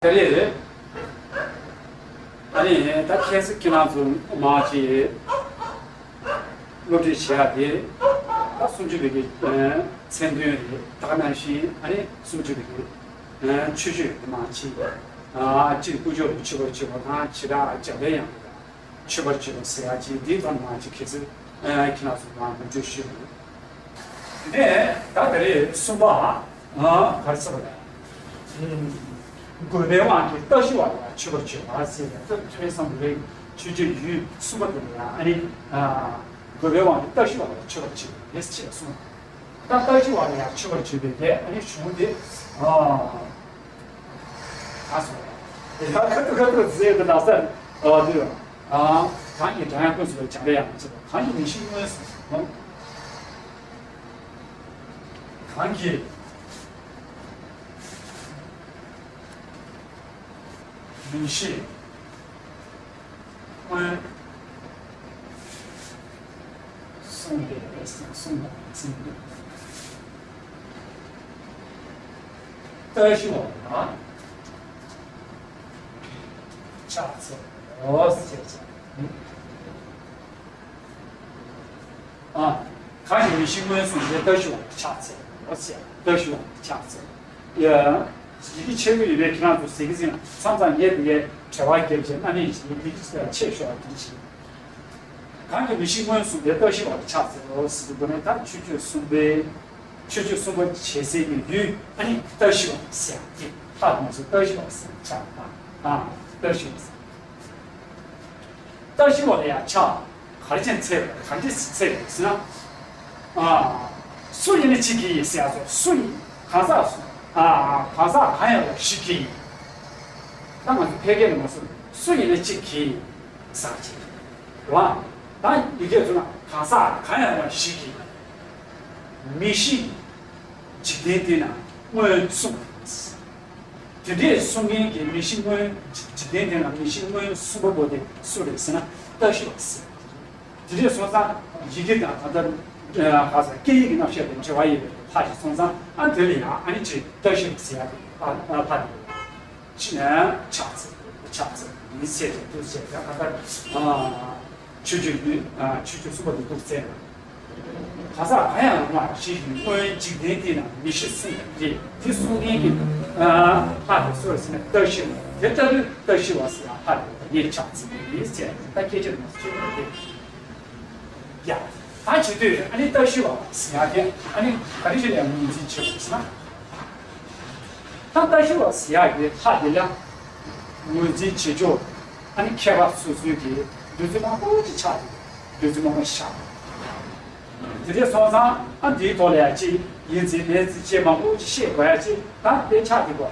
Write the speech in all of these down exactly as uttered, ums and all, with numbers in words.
དེ་རེད། ཨ་ནི་ད་ཁྱེད་ཚོ་ཁྱེད་རང་ཚོ་མ་ཅིག་སློབ་ཁྲིད་བྱེད་ཡ་དེ་ད་སུམ་ཅུ་པའི་གི་མཚན་དོན་རེད། ད་ག་ནང་བཞིན་ཨ་ནི་སུམ་ཅུ་པའི་གི་མཆོད་བརྗོད་མ་ཅིག་ཨ་ཅིག་སྐུ་ཕྱོགས་ལ་མཆོད་པར་བརྗོད་པ་དང་བྱེ་བྲག་འཇམ་པའི་དབྱངས། མཆོད་པར་བརྗོད་པ་ཟེར་ཡ་ཅིག་འདིའི་ཐོག་ནས་མ་ཅིག་ཁྱེད་ཚོས་ཁྱེད་རང་ཚོ་མ་ངོ་སྤྲོད་ཞུས་པ་རེད། དེ་ནས་ད་དེ་རེད། གསུམ་པ་ག་རེ་ཟེར་བ་རེད། དགོས་པའི་དབང་གིས་བརྟག་ཞི་བ་ལ་ཡང་མཆོད་པར་བརྗོད་པ་ཟེར་ཡ། ད་ཐོས་བསམ་རེད། མཆོད་བརྗོད་ཡུལ་གསུམ་པ་དེ་ལ་ཡང་ཨ་ནི་དགོས་པའི་དབང་གིས་བརྟག་ཞི་བ་ལ་མཆོད་པར་བརྗོད་པ་རེད་ཅེས་གསུངས། ད་བརྟག་ཞི་བ་ལ་ཡང་མཆོད་པར་བརྗོད་པའི་དེ་ཨ་ནི་གཞུང་དེ། ཨ་སོ། ཁ་ཐུག་ཁ་ཐུག་ཟེར་གི་ན་ས། ཨ་དུ། ཨ་གང་གིས་འཇམ་དབྱངས་ཀུན་བཟང་བའི་འཇམ་པའི་དབྱངས་ཀྱི་ཚེ་གང་གིས་མི་ཤེས་མངོན་སུམ། གང་གིས་མི་ཤེས། སྔོན། གསུངས་ཏེ་གསུངས་དང་གསུངས་ཏེ། བརྟག་ཞི་བ་ལ་ཕྱག་འཚལ་ལོ་ཞེས་བྱ། ཨ། གང་གིས་མི་ཤེས་མངོན་སུམ་དེ་བརྟག་ཞི་བ་ལ་ཕྱག་འཚལ་ལོ་ཞེས། བརྟག་ཞི་བ་ལ་ཕྱག་འཚལ། ཡ། ཡི་གེ་ཆེ་བོ་ཡིན་པས་ཁྱེད་རང་ཚོ་ཟེར་གི་ཟིན་ན་མཚམས་མཚམས་ངས་དེ་གའི་དྲི་བ་བརྒྱབ་བྱས་རྣམ་དབྱེ་ཞིག་ཡི་གེ་ཆེ་ཤོས་དེ་འདྲ་ཞིག་གང་གིས་མི་ཤེས་མངོན་སུམ་དེ་བརྟག་ཞི་བ་ལ་ཕྱག་འཚལ་ལོ་ཟེར་དུས་ནས་ད་མཆོད་བརྗོད་གསུམ་པའི། མཆོད་བརྗོད་གསུམ་པ་བྱེད་སའི་གི་ཡུལ་ཨ་ནི་བརྟག་ཞི་བ་ཟེར་ཡ་དེ་ལྷག་མ་སོང་། བརྟག་ཞི་བ་ཟེར་ཆགས་པ་དང་བརྟག་ཞི་བ་ཟེར། བརྟག་ཞི་བ་ལ་ཡང་ཕྱག་ག་རེ་བྱས་འཚལ་བ་ག་འདྲས་འཚལ་བ་ཟེར་ན། ཨ། སུ་ཡིན་ན་གཅིག་གིས་ཟེར་ཡ་ཚོ་སུ་ཡིན་གང་ཟག་སུ། ཨ། གང་ཟག་གང་ཡང་ལ་ཞིག་གིས། ད་ང་ཚོ་ཕལ་སྐད་ནས་མ་སོང་། སུ་ཡིན་ན་གཅིག་གིས་ཟེར་གྱི་རེད་བ། ད་ཡི་གེ་ཚོ་ན་གང་ཟག་གང་ཡང་ལ་ཞིག་གིས་མི་ཤེས། འཇིག་རྟེན་འདི་ན་མངོན་སུམ། དེ་འདྲས་གསུང་མཁན་གྱི་མི་ཤེས་མངོན། འཇིག་རྟེན་འདི་ན་མི་ཤེས་མངོན་སུམ་པ་པོ་དེ་སུ་རེད་ཟེར་ན་བརྟག་ཞི་བ་ཟེར། དེ་འདྲས་སོང་ཙང་ཡི་གེ་དང་ད་ལྟ་ག་ས་སྐད་ཡིག་གི་རྣམ་གཞག་དང་འབྲེལ་བ་ཡོད་པའི་ལྷག་ཅིག་སོང་ཙང་ཨ་དེ་ལ་ཡང་ཨ་ནི་ཅིག་བརྟག་ཞི་བ་ཟེར་ཡ་དེ་ཨ་ཨ་ལྷག་དེ། ཕྱག་འཚལ། ཕྱག་འཚལ་ཡིན་ཟེར་ཏེ་འདུག་ཟེར་ཡང་ད་ལྟ་ཨ་ཆོས་སྤྱོད་ཡུལ། ཨ་ཆོས་སྤྱོད་གསུམ་པ་འདི་འདུག་ཟེར། གང་ཟག་གང་ཡང་ལ་ཞིག་ཡིན་སྔོན་འཇིག་རྟེན་འདི་ན་མི་ཤེས་གསུངས་པ་རེད། འདི་གསུང་མཁན་གྱི་ཨ་ལྷག་དེ་སུ་རེད་ཟེར་ན་བརྟག་ཞི་བ། དེ་ལྟ་བུའི་བརྟག་ཞི་བ་ཟེར་ཡང་ལྷག་དེ་ངས་ཕྱག་འཚལ་ཡིན་ཟེར་ད་སྐད་ཆ་རེད་མ་གཏོགས་ཆོས་མ་རེད། ཡ། ད་བྱེད་དུས་ཨ་ནི་བརྟག་ཞི་བ་ཟེར་ཡ་དེ་ཨ་ནི་ག་རེ་བྱས་ནས་ངོས་འཛིན་བྱེད་དགོས་ཟེར་ན། ད་བརྟག་ཞི་བ་ཟེར་ཡ་གི་ལྷག་དེ་ལ་ངོས་འཛིན་བྱེད་ཕྱོགས་ཨ་ནི་མཁས་པ་སོ་སོའི་གི་འདོད་ཚུལ་མང་པོ་ཅིག་ཆགས་འདུག་འདོད་ཚུལ་མང་པོ་ཞིག་ཆགས་འདུག་དེ་འདྲ་སོང་ཙང་ཨ་འདིའི་ཐོག་ལ་ཡ་ཅིག་ཡིན་ཚེ་མེད་ཚེ་ཅེས་མང་པོ་ཅིག་བཤད་དགོས་ཡ་ཅིག་ད་དེ་ཆགས་འདུག་གོ་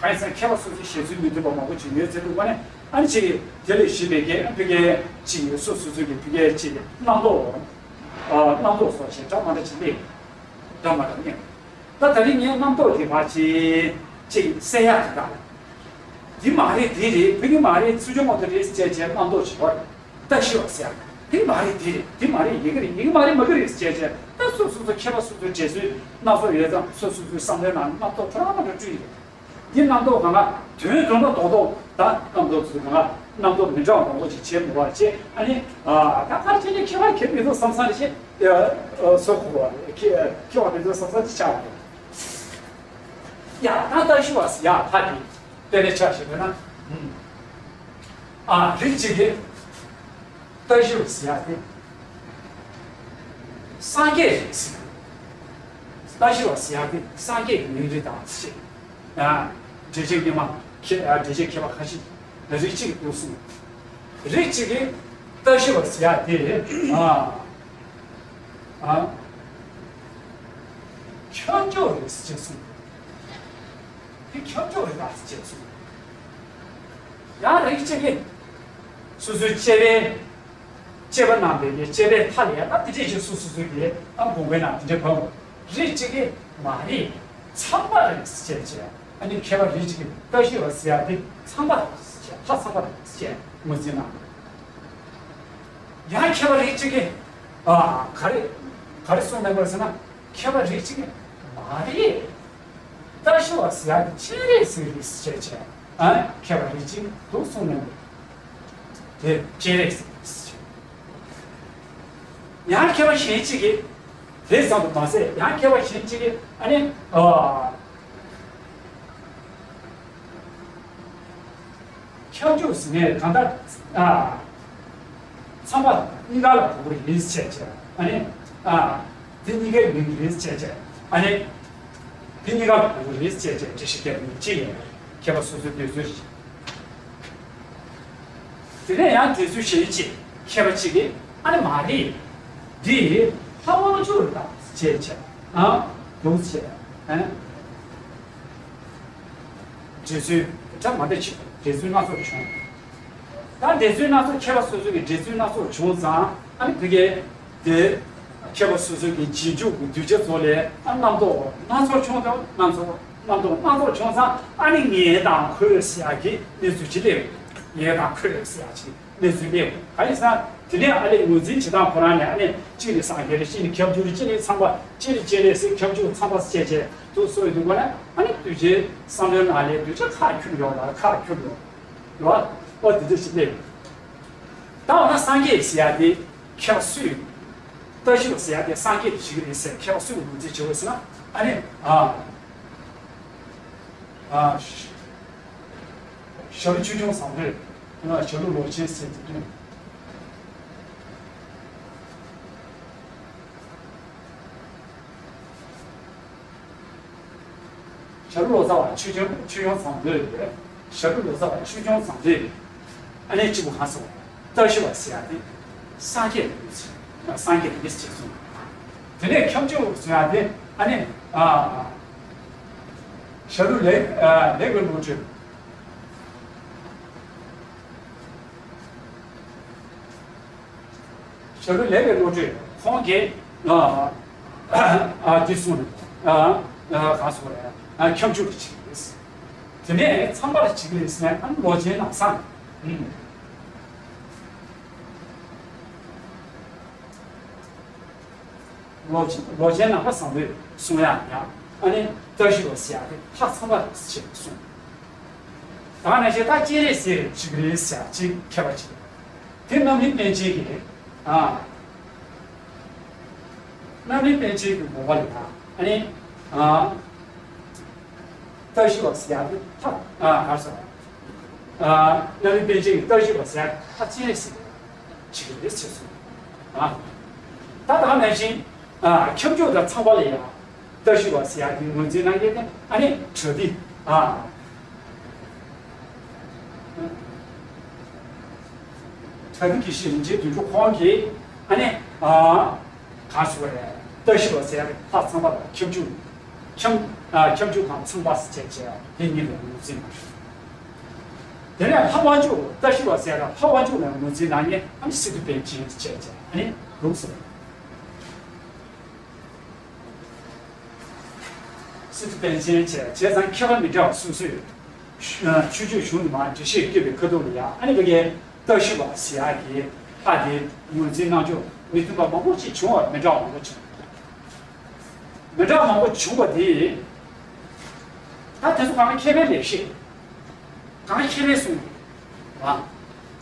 གང་ཡིན་ཟེར་ན་མཁས་པ་སོ་སོའི་བཞེད་ཚུལ་མི་མཐུན་པ་མང་པོ་ཅིག་ཡོད་ཚེ་འདུག་གོ་ནས། ཨ་ནི་ཅིག་དེ་ལས་གཞི་བའི་གི་ཨ་ཕ་གི་ཅིག་སོ་སོ་སོ་གི་ཕ་གི་ཅིག་རྣམ་རྟོག་ཨ་རྣམ་རྟོག་སོགས་ཞེ་དྲག་མ་འདྲ་ཅིག་སླེབས། འདྲ་མ་འདྲ་སླེབས། ད་ད་རིང་ངས་རྣམ་རྟོག་དེ་བར་ཅིག་ཅིག་སེལ་ཡག་དེ་དག་འདི་མ་རེད་འདི་རེད་ཕ་གི་མ་རེད་ཚུར་ཕྱོགས་མ་གཏོགས་རེད་ཟེར་བྱས་བྱས་རྣམ་རྟོག་ཅིག་ཡོད་རེད། བརྟག་ཞི་བ་ཟེར་ཡག་འདི་མ་རེད་འདི་རེད་འདི་མ་རེད་ཡི་གེ་རེད་ཡི་གེ་མ་རེད་མ་གི་རེད་ཟེར་བྱས་བྱས་ད་སོ་སོ་སོ་མཁས་པ་སོ་སོའི་འགྲེལ་ཚུལ་སྣ་ཚོགས་ཡོད་ཙང་སོ་སོ་སོའི་བསམ་བློའི་ནང་རྣམ་རྟོག་འདྲ་མ་འདྲ་སྤྲུལ་ཡོད། འདི་རྣམ་རྟོག་གང་ག་དོན་དོན་དག་རྡོག་རྡོག་ད་རྣམ་རྟོག་ཚོ་གང་ག་རྣམ་རྟོག་མི་འདྲ་བ་མང་པོ་ཞིག་བྱེད་མི་བ་བྱེད་ཨ་ནི་ད་ག་བྱེད་ནས་ཁྱད་པར་གལ་མི་འདུག་བསམ་བསམ་རེ་བྱེད་སོ་ཁོ་བ་ཁྱད་པར་མི་འདུག་བསམ་བསམ་ཅིག་ཆགས་འདུག་ཡ་ད་བརྟག་ཞི་བ་ཟེར་ཡ་ད་དེ་དཔེ་ནས་ཆ་བཞག་པ་ན་ཨ་རིགས་གཅིག་གིས་བརྟག་ཞི་བ་ཟེར་ཡ་དེ་སངས་རྒྱས་རེད་ཟེར། བརྟག་ཞི་བ་ཟེར་ཡ་དེ་སངས་རྒྱས་ཀྱི་མིང་རེད་དང་ཟེར། ཨ། འགྲེལ་བྱེད་སྙེ་མ་མཁས་ཨ་འགྲེལ་བྱེད་མཁས་པ་ཁ་ཤས་རིགས་གཅིག་གིས་འདུག་གསུངས། རིགས་གཅིག་གིས་བརྟག་ཞི་བ་ཟེར་ཡ་དེ་ཨ་ཨ་ཁྱབ་འཇུག་རེད་ཟེར་གསུངས། དེ་ཁྱབ་འཇུག་རེད་ཟེར་གསུངས། ཡང་རིགས་གཅིག་གིས་སོ་སོའི་དཔྱད་པའི་དཔྱད་པ་རྣམ་པའི་ནི་དཔྱད་པའི་མཐའ་ལས་ཨ་དེ་འདྲས་ཀྱི་སོ་སོ་སོའི་གི་ཨ་དགོངས་པའི་ནང་དེ་འདྲས་བབས། རིགས་གཅིག་གིས་མ་རེད། ཚངས་པ་རེད་ཟེར་བྱས། ཨ་ནི་མཁས་པ་རིགས་གཅིག་གིས་བརྟག་ཞི་བ་ཟེར་ཡ་དེ་ཚངས་པ་རེད་ཟེར་བྱས། ལྷ་ཚངས་པ་རེད་ཟེར་བྱས་ངོས་འཛིན་གནང་། ཡང་མཁས་པ་རིགས་གཅིག་གིས་ཨ་ག་རེ་ག་རེ་གསུངས་མེད་པར་ཟེར་ན་མཁས་པ་རིགས་གཅིག་གིས་མ་རེད། བརྟག་ཞི་བ་ཟེར་ཡ་དེ་སྤྱན་རས་གཟིགས་རེད་ཟེར་བྱས། ཨ་མཁས་པ་རིགས་གཅིག་འདུག་གསུངས་གནང་འདུག་དེ་སྤྱན་རས་གཟིགས་ཡིན་ཟེར། ཡང་མཁས་པ་གཞན་གཅིག་གིས། དེ་ཙམ་དུ་མ་ཟད་ཡང་མཁས་པ་གཞན་གཅིག་གིས་ཨ་ནི། ཨ། ཁྱབ་འཇུག་ཟེར་ནས་གང་ལྟར། ཨ། ཚང་མ་གཉིས་ཀ་ལ་གོ་གི་རེད་ཟེར་བྱས། ཨ་ནི། ཨ། དེ་གཉིས་ཀའི་མིང་རེད་ཟེར་བྱས། ཨ་ནི། དེ་གཉིས་ཀ་ལ་གོ་གི་རེད་ཟེར་བྱས་འགྲེལ་བཤད་རྒྱབ་མཁན་གཅིག་ཡིན། མཁས་པ་སོ་སོའི་འདོད་ཚུལ་རེད། དེ་ནས་ཡང་འདོད་ཚུལ་གཞན་གཅིག་མཁས་པ་གཅིག་གིས་ཨ་ནི་མ་རེད། འདི་ལྷ་དབང་ཕྱུག་ལ་བཏགས་ཟེར་བྱས། ཨ། འདུག་ཟེར། ཨ། འགྲེལ་ཚུལ་འདྲ་མ་འདྲ་ཅིག་འགྲེལ་ཚུལ་སྣ་ཚོགས་བྱུང་། ད་འགྲེལ་ཚུལ་སྣ་ཚོགས་མཁས་པ་སོ་སོ་གི་འགྲེལ་ཚུལ་སྣ་ཚོགས་བྱུང་ཙང་ཨ་ནི་བོད་སྐད་དེ་མཁས་པ་སོ་སོ་གི་རྗེས་འཇུག་གི་གདུལ་བྱ་ཚོ་ལས་ཨ་རྣམ་རྟོག་སྣ་ཚོགས་བྱུང་དང་། རྣམ་རྟོག་རྣམ་རྟོག་སྣ་ཚོགས་བྱུང་ཙང་ཨ་ནི་ངས་དང་ཁོས་ཟེར་ཡག་གི་གནས་ཚུལ་ཅིག་སླེབས། ངས་དང་ཁོས་ཟེར་ཡག་ཅིག་གནས་ཚུལ་སླེབས། གང་ཡིན་ཟེར་ན་དེ་ནས་ཨ་ལས་ངོས་འཛིན་བྱེད་སྟངས་ཁོ་རང་ནས་ཨ་ནི་གཅིག་ནི་སངས་རྒྱས་རེད། གཅིག་ནི་ཁྱབ་འཇུག་རེད། གཅིག་ནི་ཚངས་པ། གཅིག་ནི་སྤྱན་རས་གཟིགས། ཁྱབ་འཇུག་ཚངས་པ་ཟེར་བྱས་བྱས་འདུག་སོང་ཡོང་དུས་སྒོ་ནས་ཨ་ནི་གདུལ་བྱའི་བསམ་བློའི་ནང་ལས་གདུལ་བྱ་ཁ་ཁྱུར་ཡོང་ལ་ཁ་ཁྱུར་ཡོང་། རེད་བ། ཨོ་དེ་འདྲ་ཞིག་སླེབས། ད་འོ་ན་སངས་རྒྱས་ཟེར་ཡ་དེ་མཁས་པ་སུས། བཀྲ་ཤིས་པ་ཟེར་ཡ་དེ་སངས་རྒྱས་ཀྱི་ཞིག་རེད་ཟེར་མཁས་པ་སུས་ངོས་འཛིན་བྱེད་དགོས་ཟེར་ན་ཨ་ནི། ཨ། ཨ། ཞྭ་ལུ་ཆོས་སྐྱོང་བཟང་པོས། ཞྭ་ལུ་ལོ་ཆེན་ཟེར་དེ་དོན། ཞྭ་ལུ་ལོ་ཙཱ་བ་ཆོས་སྐྱོང་ཆོས་སྐྱོང་བཟང་པོས། ཞྭ་ལུ་ལོ་ཙཱ་བ་ཆོས་སྐྱོང་བཟང་པོས། ཨ་ནི་གཅིག་པུ་གང་སོང་། བཀྲ་ཤིས་པ་ཟེར་ཡ་དེ་སངས་རྒྱས་ལ་ཡོད་ཟེར། སངས་རྒྱས་ལ་ཡོད་ཟེར་གསུངས། དེ་ནས་ཁྱབ་འཇུག་ཟེར་ཡ་དེ་ཨ་ནི། ཨ། ཞྭ་ལུ་ལེགས་ཨ་ལེགས་པའི་བློ་གྲོས། ཞྭ་ལུ་ལེགས་པའི་བློ་གྲོས་ཁོང་གིས། ཨ། ཨ། འདི་གསུངས་རེད། ཨ། ཨ། གང་གསུངས་རེད། ཨ། ཁྱབ་འཇུག་ལ་བྱེད་ཀྱི་རེད། དེ་ནས་ཚངས་པ་ལ་བྱེད་ཀྱི་རེད་ཟེར་ནས་ཨ་ནི་ལོ་ཆེན་ནང་སང་། ཨུམ། ལོ་ཆེན་ལོ་ཆེན་ནང་པ་བཟང་པོས་གསུང་ཡག་ཡང་ཨ་ནི་བཀྲ་ཤིས་པ་ཟེར་ཡག་དེ་ལྷ་ཚངས་པ་རེད་ཅེས་གསུངས། ད་ནང་བཞིན་ད་སྤྱན་རས་གཟིགས་ཅིག་རེད་ཟེར་ཅིག་མཁས་པ་ཅིག་དེ་རྣམ་གླིང་པཎ་ཆེན་གྱི། ཨ། རྣམ་གླིང་པཎ་ཆེན་གྱི་དགོངས་པ་ལ་ཡང་ཨ་ནི། ཨ། བཀྲ་ཤིས་པ་ཟེར་ཡག་དེ་ཐག་ཨ་གར་སོང་། ཨ། རྣམ་གླིང་པཎ་ཆེན་གྱི་བཀྲ་ཤིས་པ་ཟེར་ཡག་ཐག་སྤྱན་རས་གཟིགས་ཅིག་རེད་ཟེར་སོང་། ཨ། ད་ད་ནང་བཞིན། ཨ། ཁྱབ་འཇུག་དང་ཚངས་པ་ལ་ཡང་བཀྲ་ཤིས་པ་ཟེར་ཡག་དེ་ངོས་འཛིན་གནང་མཁན་དེ་ཨ་ནི་བྲ་ཏི། ཨ། བྲ་ཏི་དགེ་བཤེས་རིན་ཆེན་དོན་གྲུབ་ཁོང་གིས་ཨ་ནི། ཨ། གང་ཞུ་བ་རེད། བཀྲ་ཤིས་པ་ཟེར་ཡག་ལྷ་ཚངས་པ་དང་ཁྱབ་འཇུག་ཁྱབ། ཨ། ཁྱབ་འཇུག་དང་ཚངས་པ་ཟེར་བྱས་བྱས་དེ་གཉིས་ལ་ངོས་འཛིན་གནང་། དེ་ནས་ལྷ་དབང་ཕྱུག་བཀྲ་ཤིས་པ་ཟེར་ཡག་ལྷ་དབང་ཕྱུག་ལ་ངོས་འཛིན་གནང་མཁན་ཨ་ནི་སི་ཏུ་པཎ་ཆེན་བྱས་བྱས་ཨ་ནི་ལུགས་སུ། སི་ཏུ་པཎ་ཆེན་བྱས་བྱས་ཙང་མཁས་པ་མི་འདྲ་བ་སོ་སོས་ཆོས་སྤྱོད་གཞུང་དུ་མར་འགྲེལ་བཤད་བཀོད་པའི་ཁ་ཐུག་ལ་ཡང་ཨ་ནི་བོད་སྐད་བཀྲ་ཤིས་པ་ཟེར་ཡག་གི་ལྷ་དེ་ངོས་འཛིན་གནང་ཕྱོགས་མི་མཐུན་པ་མང་པོ་ཅིག་བྱུང་བ། མི་འདྲ་བ་མང་པོ་བྱུང་། མི་འདྲ་བ་མང་པོ་བྱུང་བ་དེ་ད་དེ་ཚོ་གང་མཁས་པའི་ལེགས་བཤད། གང་མཁས་པས་གསུངས། ཨ།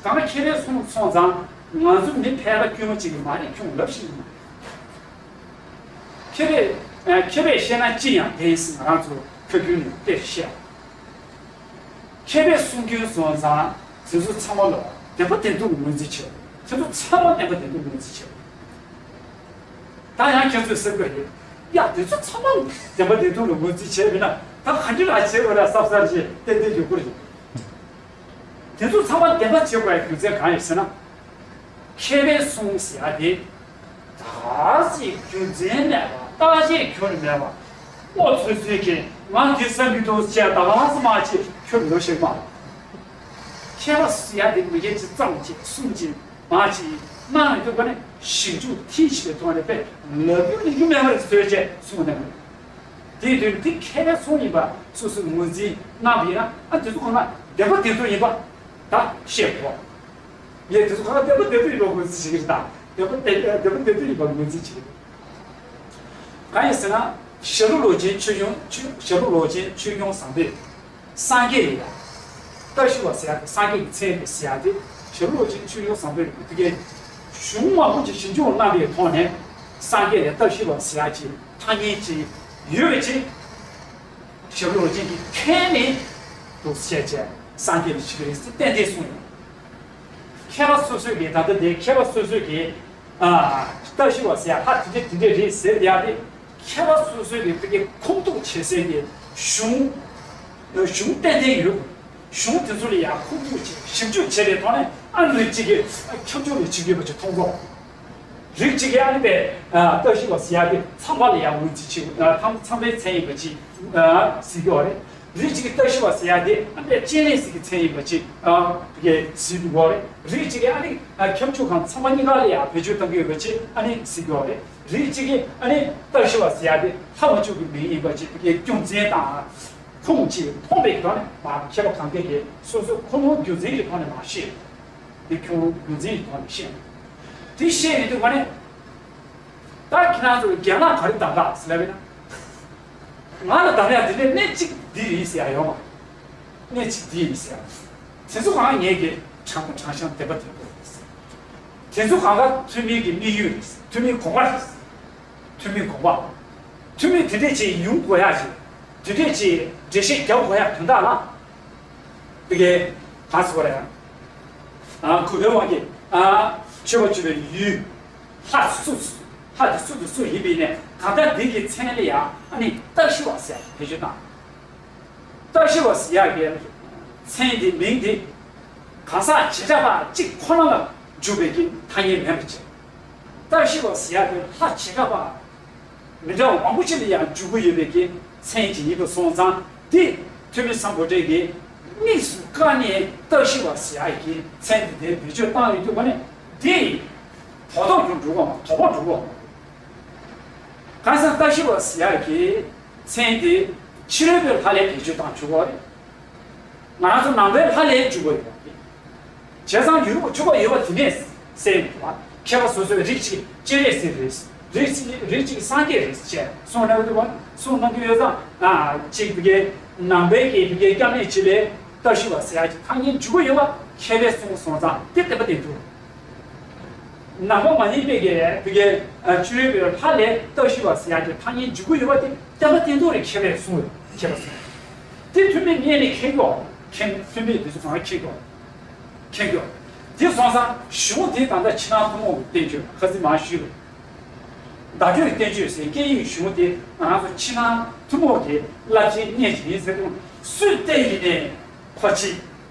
གང་མཁས་པས་གསུངས་སོང་ཙང་ང་ཚོ་མི་ཕལ་པ་དཀྱུས་མ་ཅིག་གིས་མ་རེད་ཁྱོད་ལབ་ཤེས་ཀྱི་མ་རེད། མཁས་པས་མཁས་པས་བཤད་ན་ཅི་ཡང་བདེན་ཟེར་ང་རང་ཚོ་ཁ་རྒྱུན་ནས་དཔེ་བཤད། མཁས་པས་གསུང་རྒྱུན་སོང་ཙང་དེ་ཚོ་ཚང་མ་ལ་བདེན་པ་བདེན་ཐུག་ངོས་འཛིན་བྱེད། དེ་ཚོ་ཚང་མ་བདེན་པ་བདེན་ཐུག་ངོས་འཛིན་བྱེད། ད་ཡང་ཁྱེད་ཚོས་ཟེར་དགོས་རེད། ཡ་དེ་ཚོ་ཚང་མ་བདེན་པ་བདེན་ཐུག་ལ་ངོས་འཛིན་བྱས་མིན་ན་ད་ག་འདྲ་ལ་བྱེད་དགོས་རེད་བསམ་བསམ་ཞིག་ཏན་ཏན་ཡོད་དགོས་རེད། དེ་ཚོ་ཚང་མ་བདེན་པ་བྱེད་དགོས་ཡ་རྒྱུ་མཚན་གང་ཡིན་ཟེར་ན། མཁས་པས་གསུངས་ཟེར་ཡ་དེ། ད་ཅིག་རྒྱུ་མཚན་མེད་པ་བརྟག་དཔྱད་ཁྱོན་མེད་པ། ཨོ་ཚོད་ཚོད་ཀྱིས་ང་འདི་བསམ་གྱི་འདུག་ཅེས་ད་ག་ཙམ་མ་ཅིག་ཁྱོད་ལོ་ཞིག་མ། མཁས་པ་ཟེར་ཡ་དེ་མི་སྐད་ཅིག་ཙམ་ཅིག་གསུང་ཅིག་མ་ཅིག་གནང་མི་ཐུབ་པ་ནི་ཞིབ་འཇུག་མཐིལ་ཕྱིན་པའི་ཐོག་ནས་དཔེ་ལབ་རྒྱུ་ལེན་རྒྱུ་མེད་པ་རེད་ཟེར་ཅེས་གསུངས་ནས། དེའི་དོན་འདི་མཁས་པའི་ཚོགས་ཡིན་པ་སོ་སོས་ངོས་འཛིན་གནང་བ་ཡིན་ན་ཨ་དེ་ཚོ་གང་ལ་བདེན་པ་བདེན་ཐུག་ཡིན་པ་ད་ཤེས་དགོས། ངས་དེ་ཚོ་གང་ལ་བདེན་པ་བདེན་ཐུག་ཡིན་པ་ངོས་འཛིན་བྱེད་ཀྱི་རེད། ད་བདེན་པ་བདེན་བདེན་པ་བདེན་ཐུག་ཡིན་པ་ངོས་འཛིན་བྱེད་ཀྱི་རེད། གང་ཡིན་ཟེར་ན་ཞྭ་ལུ་ལོ་ཆེན་ཆོས་སྐྱོང་ཆོས་ཞྭ་ལུ་ལོ་ཆེན་ཆོས་སྐྱོང་བཟང་པོས་སངས་རྒྱས་ཡིན་ལ། བཀྲ་ཤིས་པ་ཟེར་ཡག་དེ་སངས་རྒྱས་ཀྱི་མཚན་རེད་ཟེར་ཡག་དེ་ཞབས་དྲུང་བློ་ཆེན་ཆོས་དབྱིངས་བཟང་པོས་དེ་གའི་གཞུང་མང་པོ་ཅིག་ཞིབ་འཇུག་གནང་བའི་ཐོག་ནས་སངས་རྒྱས་ལ་བཀྲ་ཤིས་པ་ཟེར་ཡག་ཅིག་ཐ་སྙད་ཅིག་ཡོད་པ་ཅིག་ཞབས་དྲུང་བློ་ཆེན་གྱིས་ཁས་ལེན་འདུག་བཤད་བྱས་སངས་རྒྱས་ལ་ཞིག་རེད་ཟེར་ཏན་ཏན་གསུངས་ཡོད། མཁས་པ་སོ་སོས་ཀྱིས་ད་ལྟ་དེ་མཁས་པ་སོ་སོས་ཀྱིས་ཨ་བཀྲ་ཤིས་པ་ཟེར་ཡག་ལྷ་དེ་འདྲས་དེ་འདྲས་རེད་ཟེར་ཡག་དེ་མཁས་པ་སོ་སོས་ཀྱིས་དེ་གའི་ཁུངས་གཏུགས་བྱེད་སའི་གི་གཞུང་གཞུང་ཏན་ཏན་ཡོད། གཞུང་དེ་ཚོ་ལ་ཡང་ཁུངས་གཏུགས་བྱས་ཞིབ་འཇུག་བྱས་པའི་ཐོག་ནས་ཨ་རིགས་གཅིག་གིས་ཁྱབ་འཇུག་ལ་བྱེད་དགོས་པ་ཅིག་མཐོང་གོ། རིགས་གཅིག་གིས་ཨ་ནི་པའི་བཀྲ་ཤིས་པ་ཟེར་ཡག་དེ་ཚངས་པ་ལ་ཡང་ངོས་འཛིན་བྱེད་དགོས། ཚངས་པའི་མཚན་ཡིན་པ་ཅིག་ཟེར་གྱི་ཡོད་རེད། རིགས་གཅིག་གིས་བཀྲ་ཤིས་པ་ཟེར་ཡག་དེ་ཨ་ནི་པའི་སྤྱན་རས་གཟིགས་ཀྱི་མཚན་ཡིན་པ་ཅིག་ཟེར་གྱི་ཡོད་རེད། རིགས་གཅིག་གིས་ཨ་ནི་ཁྱབ་འཇུག་གམ་ཚངས་པ་གཉིས་ཀ་ལ་ཡང་བེད་སྤྱོད་གཏང་གི་ཡོད་པ་ཅིག་ཨ་ནི་ཟེར་གྱི་ཡོད་རེད། རིགས་གཅིག་གིས་ཨ་ནི་བཀྲ་ཤིས་པ་ཟེར་ཡག་དེ་ལྷ་དབང་ཕྱུག་གི་མིང་ཡིན་པ་ཅིག་རྒྱུ་མཚན་དང་ཁུངས་ཅིག་མཐོང་བའི་སྒང་ནས་མ་མཁས་པ་གང་གས་ཀྱིས་སོ་སོའི་ཁོ་རང་རྒྱུ་མཚན་གྱི་ཐོག་ནས་མ་བཤད། དེ་ཁྱོད་རྒྱུ་མཚན་གྱི་ཐོག་ནས་བཤད། དེ་བཤད་ཡོང་དུས་ང་ནི། ད་ཁྱེད་རང་ཚོ་རྒན་ལགས་ག་རེ་གདམ་ག་ཟེར་ལབ་ན། ང་ལ་གདམ་ཡག་དེ་ནས་གནད་གཅིག་འདི་ཡིན་ཟེར་ཡག་ཡོད་མ། གནད་གཅིག་འདི་ཡིན་ཟེར་ཡག་དེ་ཚོ་གང་ངེད་ཀྱི་དྲང་པོ་དྲང་བཞག་བདེན་པ་བདེན་པོ་རེད། དེ་ཚོ་གང་ག་ཐུན་མིན་གྱི་དམིགས་ཡུལ་རེད། ཐུན་མིན་དགོངས་པ་རེད། ཐུན་མིན་དགོངས་པ། ཐུན་མིན་དེ་འདྲས་ཅིག་ཡོང་དགོས་ཡག་ཅིག་དེ་འདྲས་ཅིག་འགྲེལ་བཤད་རྒྱག་དགོས་ཡག་དོན་དག་ལ། དེ་གའི་ག་ཟེར་བ་རེད། ཨ་གུས་པའི་དབང་གིས་ཨ་མཆོད་པ་མཆོད་པའི་ཡུལ། ལྷ་སུ། ལྷ་དེ་སུ་དང་སུ་ཡིན་པ་ཡིན་ནའི་གང་ལྟར་འདི་གི་མཚན་ལ་ཡང་ཨ་ནི་བཀྲ་ཤིས་པ་ཟེར་བེད་སྤྱོད་བཏང་། བཀྲ་ཤིས་པ་ཟེར་ཡག་གི་མཚན་དེ་མིང་དེ་གང་ཟག་བྱེ་བྲག་པ་གཅིག་ཁོ་ན་ལ་འཇུག་པའི་གི་ཐ་སྙད་མིན་པ་བྱས། བཀྲ་ཤིས་པ་ཟེར་ཡག་དེ་ལྷ་བྱེ་བྲག་པ་མི་འདྲ་བ་མང་པོ་ཅིག་ལ་ཡང་འཇུག་གི་ཡོད་པའི་གི་མཚན་ཅིག་ཡིན་པ་སོང་ཙང་དེ་ཐོན་མི་སམ་བྷོ་ཊས་གི་དམིགས་སུ་བཀར་ནས་བཀྲ་ཤིས་པ་ཟེར་ཡག་གི་མཚན་དེ་དེ་བེད་སྤྱོད་བཏང་ཡོད་དུས་ག་ནས་དེ་དོ་ཐོག་ཀྱང་འགྲོ་གི་མ་དོགས་པ་འགྲོ་གི་མ། གང་ཟག་བཀྲ་ཤིས་པ་ཟེར་ཡག་གི་མཚན་དེ་ཕྱི་རོལ་པའི་ལྷ་ལས་བེད་སྤྱོད་བཏང་ཆོག་གི་རེད། ང་རང་ཚོ་ནང་པའི་ལྷ་ལས་འཇུག་པ་ཡོད་པ་རེད། བྱས་ཙང་ཡུལ་དུ་འཇུག་པ་ཡོད་པ་དེ་ནས་གསལ་ཡོང་གི་རེད། མཁས་པ་སོ་སོའི་རིགས་གཅིག་སྤྱན་རས་གཟིགས་རེད། རིགས་གཅིག་རིགས་གཅིག་སངས་རྒྱས་རེད་ཅེས་གསུངས་གནང་གི་འདུག་པ། གསུངས་གནང་གི་ཡོད་ཙང་ཨ་གཅིག་བི་གའི་ནང་པའི་གི་བི་གའི་སྐྱབས་གནས་གཅིག་ལས་བཀྲ་ཤིས་པ་ཟེར་ཡག་གི་ཐ་སྙད་འཇུག་གི་ཡོད་པ་མཁས་པས་གསུངས་སོང་ཙང་དེ་བདེན་པ་བདེན་འདུག་ནང་པ་མ་ཡིན་པའི་གི་བི་གའི་ཆོས་པའི་ལྷ་ལས་བཀྲ་ཤིས་པ་ཟེར་ཡག་གི་ཐ་སྙད་འཇུག་གི་ཡོད་པ་དེ་བདེན་པ་བདེན་འདུག་རེད། མཁས་པས་གསུངས་ཡོད། མཁས་པ་གསུངས། དེ་ཐུན་མིན་སྔོན་ནས་མཁྱེན་གྱི་ཡོད། མཁྱེན་ཐུན་མིན་དེ་ཚོ་གང་མཁྱེན་གྱི་ཡོད། མཁྱེན་གྱི་ཡོད། དེ་སོང་ཙང་གཞུང་དེ་ད་ལྟ་ཕྱི་ནང་ཐུན་མོང་གི་བསྟན་བཅོས་ཁ་སང་མར་ཞུས་པ། བརྡ་སྤྲོད་བསྟན་བཅོས་ཟེར་སྐད་ཡིག་གཞུང་དེ་ང་ཚོ་ཕྱི་ནང་ཐུན་མོང་གི་རླབས་ཆེན་སྙན་ཞིག་ཡིན་ཟེར་དུས་སུས་བལྟས་ཡིན་ནའི་ཁོ་ཅིག་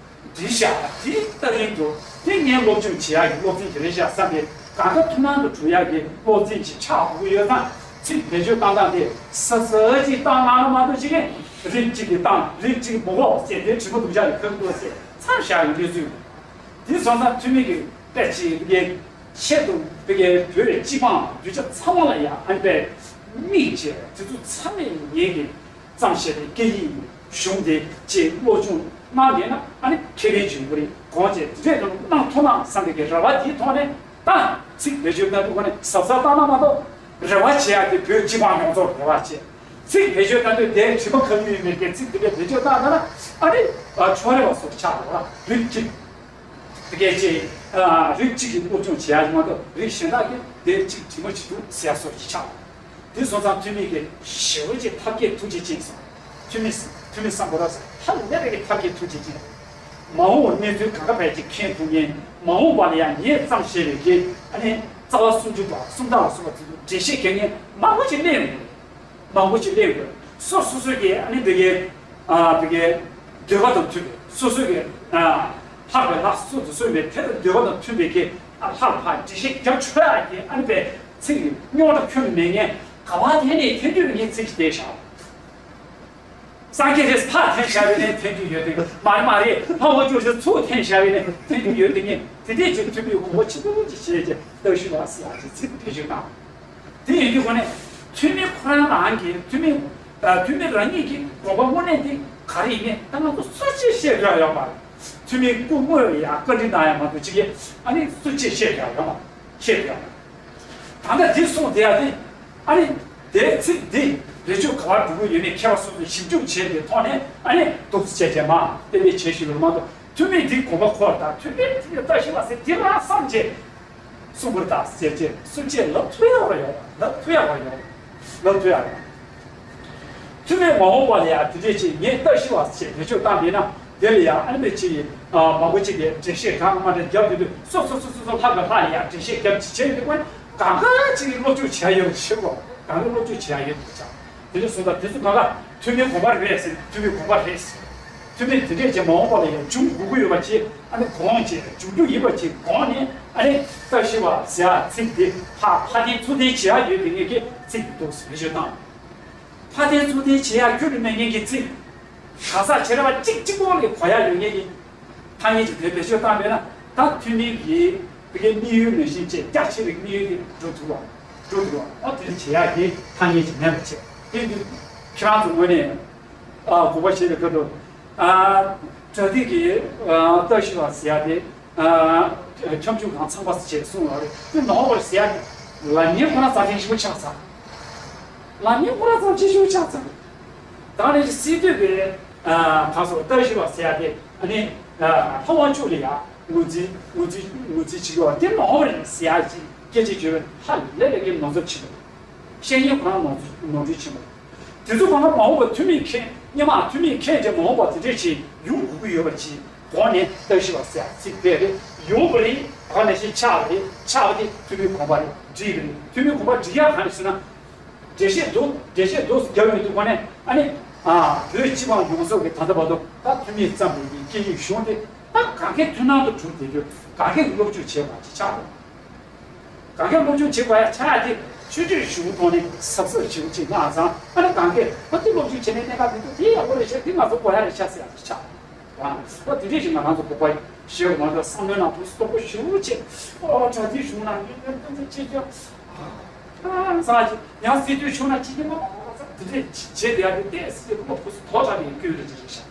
འདི་བཞག་དེ་ལྟ་རིང་དུ་དེ་ངས་སློབ་སྦྱོང་བྱེད་ཡག་གི་སློབ་ཚན་ཞིག་རེད་བཞག་བསམ་པའི་གང་ལྟར་ཐུན་མོང་དུ་གྲུབ་ཡག་གི་སློབ་ཚན་ཞིག་ཆགས་དགོས་ཀྱི་ཡོད་ཙང་ཚིག་བེད་སྤྱོད་བཏང་སྟངས་དེ་ས་ས་ཅིག་བཏང་གནང་ན་མ་གཏོགས་ཅིག་རིགས་གཅིག་གིས་བཏང་རིགས་གཅིག་མི་དགོས་ཟེར་དེ་དྲི་མ་སྡུག་ཅག་ལས་ཁག་འདུག་ཟེར་མཚམས་བཞག་ཡོད་དུས་ཚོད། དེ་སོང་ཙང་ཐུན་མིན་གྱི་དཔེ་ཅིག་གི་ཆེད་དུ་དེ་གའི་བོད་སྤྱི་དམངས་གདུལ་བྱ་ཚང་མ་ལ་ཡང་ཨ་ནི་དཔེ་དམིགས་བྱས་དེ་ཚོ་ཚང་མས་ངེད་ཀྱི་བརྩམས་བཞག་པའི་སྐད་ཡིག་གཞུང་དེ་ཅེས་སློབ་སྦྱོང་གནང་བསྡད་ན་ཨ་ནི་ཁེ་ཕན་ཅིག་ཡོང་གི་རེད། གོང་ཆེ་དེ་འདྲས་དུ་གནང་ཐུབ་ན་བསམ་པའི་གི་རེ་བ་དེའི་ཐོག་ནས་ད་ཚིག་བེད་སྤྱོད་གནང་དུས་ཁོ་ནས་གཟབ་གཟབ་བཏང་ན་མ་གཏོགས་རེ་བ་བྱེད་ཡག་དེ་བོད་སྤྱི་དམངས་ཡོངས་རྫོགས་རེ་བ་བྱེད། ཚིག་བེད་སྤྱོད་གནང་དུས་དེའི་དྲི་མ་ཁ་ལུས་ཡོད་མེད་ཀྱི་ཚིག་དེ་འདྲས་བེད་སྤྱོད་བཏང་ན་ཨ་ནི་ཕྱོགས་རེ་བ་སོགས་ཆགས་འགྲོ་བ་རིགས་གཅིག་དེ་གའི་ཅེས་རིགས་གཅིག་གི་སློབ་སྦྱོང་བྱེད་ཡག་མ་གཏོགས་རིགས་གཞན་དག་གིས་དེ་གཅིག་དྲི་མ་ཅིག་འདུག་ཟེར་ཡག་སོགས་ཀྱི་ཆགས། དེ་སོང་ཙང་ཐུན་མིན་གྱི་ཞེ་པོ་ཅིག་ཐབས་མཁས་ཐུགས་རྗེ་ཅན་སོང་། ཐུན་མིན་ཐུན་མིན་སམ་བྷོ་ཊ་ཧ་ལས་པའི་གི་ཐབས་མཁས་ཐུགས་རྗེ་ཅན། མ་འོངས་པར་གནས་ཚུལ་གང་ག་བས་ཅིག་མཁྱེན་ཐུབ་མཁན། མ་འོངས་པ་ལ་ཡང་ངས་བརྩམས་བཞག་པའི་གི་ཨ་ནི་རྩ་བ་སུམ་ཅུ་པ་སུམ་རྟགས་ལ་སོགས་པ་དེ་ཚོ་འགྲེལ་བཤད་རྒྱག་མཁན་མང་པོ་ཅིག་སླེབས་ཡོང་གི་རེད། མང་པོ་ཅིག་སླེབས་དགོས། སོ་སོ་སོའི་གི་ཨ་ནི་དེ་གའི་ཨ་དེ་གའི་འདོད་པ་དང་མཐུན་པའི་སོ་སོའི་གི་ཨ་ལྷག་པའི་ལྷ་སོ་སོ་སོའི་མི་དེ་དང་འདོད་པ་དང་མཐུན་པའི་གི་ཨ་ལྷག་པ་འགྲེལ་བཤད་རྒྱབ་ཆོག་ཡག་གི་ཨ་ནི་པའི་ཚིག་རྙོག་དྲ་ཁྱོན་ནས་མེད་མཁན་ག་བ་དེ་ནས་ཐོན་དུས་ངས་ཚིག་ཅིག་བལྟས་བཞག་སངས་རྒྱས་རེད་ཕར་འཐེན་བཞག་པའི་ནས་ཐོན་གྱི་ཡོད་དེ་མ་རེད་མ་རེད་ལྷ་དབང་ཕྱུག་ཚུར་འཐེན་བཞག་པའི་ནས་ཐོན་གྱི་ཡོད་དེ་ངས་དེ་འདྲས་ཀྱི་ཐུན་མོང་གོང་བུ་ཆེན་པོ་ཅིག་བྱས་རྗེས་བཀྲ་ཤིས་པ་ཟེར་ཡག་ཅིག་ཚིག་བེད་སྤྱོད་གནང་། དེ་ཡིན་དུས་ཁོ་ནས་ཐུན་མིན་ཁོ་རང་རང་གི་ཐུན་མིན་ཐུན་མིན་རང་ཉིད་ཀྱི་དགོངས་པ་དངོས་གནས་དེ་ག་རེ་ཡིན་མིན་ད་ང་ཚོ་སུ་གཅིག་བཤད་རྒྱུ་ཡོད་མ་རེད། ཐུན་མིན་སྐུ་དངོས་ལ་ཡང་བཀའ་འདྲི་གནང་ཡག་མ་གཏོགས་ཅིག་གིས་ཨ་ནི་སུ་གཅིག་བཤད་རྒྱུ་ཡོད་མ་བཤད་རྒྱུ་ཡོད་མ་ད་ལྟ་འདི་གསུངས་བསྡད་ཡག་དེ་ཨ་ནི། དེའི་ཚིག་འདི་བེད་སྤྱོད་ག་པར་འགྲོ་གི་ཡོད་མེད་མཁས་པ་སོ་སོས་ཞིབ་འཇུག་བྱས་པའི་ཐོག་ནས་ཨ་ནི་འདུག་སེ་བྱས་བྱས་མ་གཏན་འབེབས་བྱས་ཤིག་ཡོད་མ་གཏོགས། ཐུ་མི་འདི་དགོངས་པ་ཁོ་དང་ཐུ་མི་འདི་བཀྲ་ཤིས་པ་ཟེར་འདི་རང་བསམ་བྱས། གསུང་བར་དང་ཟེར་བྱས་སུ་བྱས་ལབ་ཐུབ་ཡག་བ་ཡོད། ལབ་ཐུབ་ཡག་བ་ཡོད། ལབ་ཐུབ་ཡག་ཡོད། ཐུ་མི་མ་འོངས་པ་ལ་ཡང་དེ་འདྲས་བྱས་ངས་བཀྲ་ཤིས་པ་ཟེར་བེད་སྤྱོད་བཏང་བས་ན། དེ་ལ་ཡང་ཨ་ནི་པའི་ཆེ་ཡི་མང་པོ་ཅིག་གིས་འགྲེལ་བཤད་གང་མ་འདྲ་རྒྱབ་ཡོད་དུས་སོ་སོ་སོ་སོ་སོ་ལྷག་ག་ལྷག་ཡང་འགྲེལ་བཤད་རྒྱབ་ཅིག་བྱས་ཡོད་དུས་ཁོ་ནི་གང་ག་ཅིག་གིས་སློབ་སྦྱོང་བྱས་ཡོད་ཤེས་གོ། གང་ག་སློབ་སྦྱོང་བྱས་ཡོད་དུས་ཀྱང་། དེ་འདྲ་སོང་ཙང་དེ་ཚོ་གང་ག་ཐུ་མིའི་དགོངས་པ་རེད་ཟེར། ཐུ་མིའི་དགོངས་པ་རེད་ཟེར། ཐུ་མི་དེ་འདྲས་ཀྱི་མ་འོངས་པ་ལ་ཡང་འབྱུང་དགོས་ཀྱི་ཡོད་པ་ཅིག་ཨ་ནི་དགོངས་བྱས་འབྱུང་རྒྱུ་ཡིན་པ་ཅིག་དགོངས་ནས་ཨ་ནི་བཀྲ་ཤིས་པ་ཟེར་ཡག་ཚིག་དེ་ཕར་ཕར་འཐེན་ཚུར་འཐེན་བྱེད་ཡག་ཡོད་པའི་ངེས་ཀྱི་ཚིག་དེ་འདུག་ཟེར་བེད་སྤྱོད་བཏང་། ཕར་འཐེན་ཚུར་འཐེན་བྱེད་ཡག་ཁྱོན་ནས་མེད་མཁན་གྱི་ཚིག་གང་ཟག་བྱེ་བྲག་པ་གཅིག་གཅིག་པོ་ལ་གོ་ཡག་ཡོད་མཁན་གྱི་ཐ་སྙད་ཅིག་དེ་བེད་སྤྱོད་བཏང་པས་ན། ད་ཐུ་མི་གི་བི་གའི་དམིགས་ཡུལ་ནང་བཞིན་བྱས་རྒྱ་ཆེ་བའི་དམིགས་ཡུལ་དེ་འགྲུབ་ཐུབ་པ། འགྲུབ་ཐུབ་པ། ཨོ་དེ་འདྲ་བྱེད་ཡག་གི་ཐ་སྙད་ཅིག་མེད་པ་བྱས། དེ་དུས་ཁྱེད་རང་ཚོ་ངོས་ནས་ཨ་དགོངས་པ་བཞེས་པའི་སྐབས་དུ་ཨ་གྲ་སྒྲིག་གི་ཨ་བཀྲ་ཤིས་པ་ཟེར་ཡག་དེ། ཁྱབ་འཇུག་གང་ཚང་པ་ཞེས་གསུངས་ཡོད་རེད། དེ་ནོར་བ་ཟེར་ཡག་གི་ལ་ཉེ་ཁོ་ན་རྩ་ཆེན་ཞིག་ཆགས་ཚར། ལ་ཉེ་ཁོ་ན་རྩ་ཆེན་ཞིག་ཆགས་ཚར། ད་ནི་སྲིད་དོན་པའི་གང་སོགས་བཀྲ་ཤིས་པ་ཟེར་ཡག་དེ་ཨ་ནི་ལྷ་དབང་ཕྱུག་ལ་ཡང་ངོས་འཛིན་ངོས་འཛིན་ངོས་འཛིན་བྱེད་ཀྱི་ཡོད་པ་དེ་ནོར་བ་རེད་ཟེར་ཡག་ཅིག་སྐད་ཆ་བརྗོད་པའི་ཧ་ལས་ལས་ཀྱི་ནོར་འཛོལ་ཆེན་པོ། བཤད་ཉན་ཁོ་རང་ནོར་ནོར་འཁྲུལ་ཆེན་པོ། དེ་ཚོ་གང་ག་མ་འོངས་པ་ཐུ་མིས་མཁྱེན། སྔོན་མ་ཐུ་མིས་མཁྱེན་རྗེས་མ་འོངས་པ་དེ་འདྲས་ཅིག་ཡོང་དགོས་ཀྱི་ཡོད་པ་ཅིག་དགོངས་ནས་བཀྲ་ཤིས་པ་ཟེར་ཚིག་དཔེ་རེད་ཡོང་བ་རེད། ག་ནང་བཞིན་ཆགས་པ་རེད། ཆགས་པ་དེ་ཐུ་མིའི་དགོངས་པ་རེད། འགྲིག་གི་རེད། ཐུ་མིའི་དགོངས་པ་འགྲིག་ཡག་ག་རེ་ཟེར་ན། འགྲེལ་བཤད་འདུག་འགྲེལ་བཤད་འདུག་རྒྱབ་ཡོང་དུས་གོ་ནས་ཨ་ནི། ཨ་བོད་སྤྱི་དམངས་ཡོངས་རྫོགས་ཀྱི་ད་ལྟ་བར་དུ་ད་ཐུ་མིས་བརྩམས་པའི་སྐད་ཡིག་གཞུང་དེ་ད་གང་གའི་མཐུན་སྣང་དུ་གྲུབ་བསྡད་རྒྱུ་གང་གའི་སློབ་སྦྱོང་བྱེད་པ་ཅིག་ཆགས་འདུག་གང་ག་སློབ་སྦྱོང་བྱེད་དགོས་ཡ་ཆགས་ཡ་དེ་ཆོས་བརྒྱུད་གཞུང་ཐོག་ནས་གཟབ་གཟབ་བྱེད་དགོས་ཅིག་ང་ཚང་ཨ་ནི་གང་གས་ཨ་དེ་སློབ་སྦྱོང་བྱེད་ནས་གནད་འགག་མི་འདུག་དེ་ཡག་པོ་རེད་ཤག་དེ་ང་ཚོ་དགོས་ཡ་རེད་ཤག་ཟེར་ཡ་ཆགས་རང་ཨ་དེ་འདྲས་ཞིག་ང་རང་ཚོ་དགོས་པ་ཞེས་ང་ཚོ་བསམ་བློའི་ནང་དུ་སྟོབས་པོ་ཞེ་པོ་བྱེད་ཨོ་གྲྭ་བདེ་གཞུང་ནང་ཉིན་ཉིན་ཏན་ཏན་བྱེད་རྒྱུ་ཨ་ས་ཅིག་ཡང་སྲིད་དུས་བྱུང་ན་ཅི་ཡིན་མ་དེ་འདྲས་བྱེད་དེ་ཡ་དེ་ཏན་སྲིད་དུས་ཁོ་ཁོ་སུ་དོ་དྲག་པའི་སྐྱོན་རེད་ཅེས་རེད་ཤག་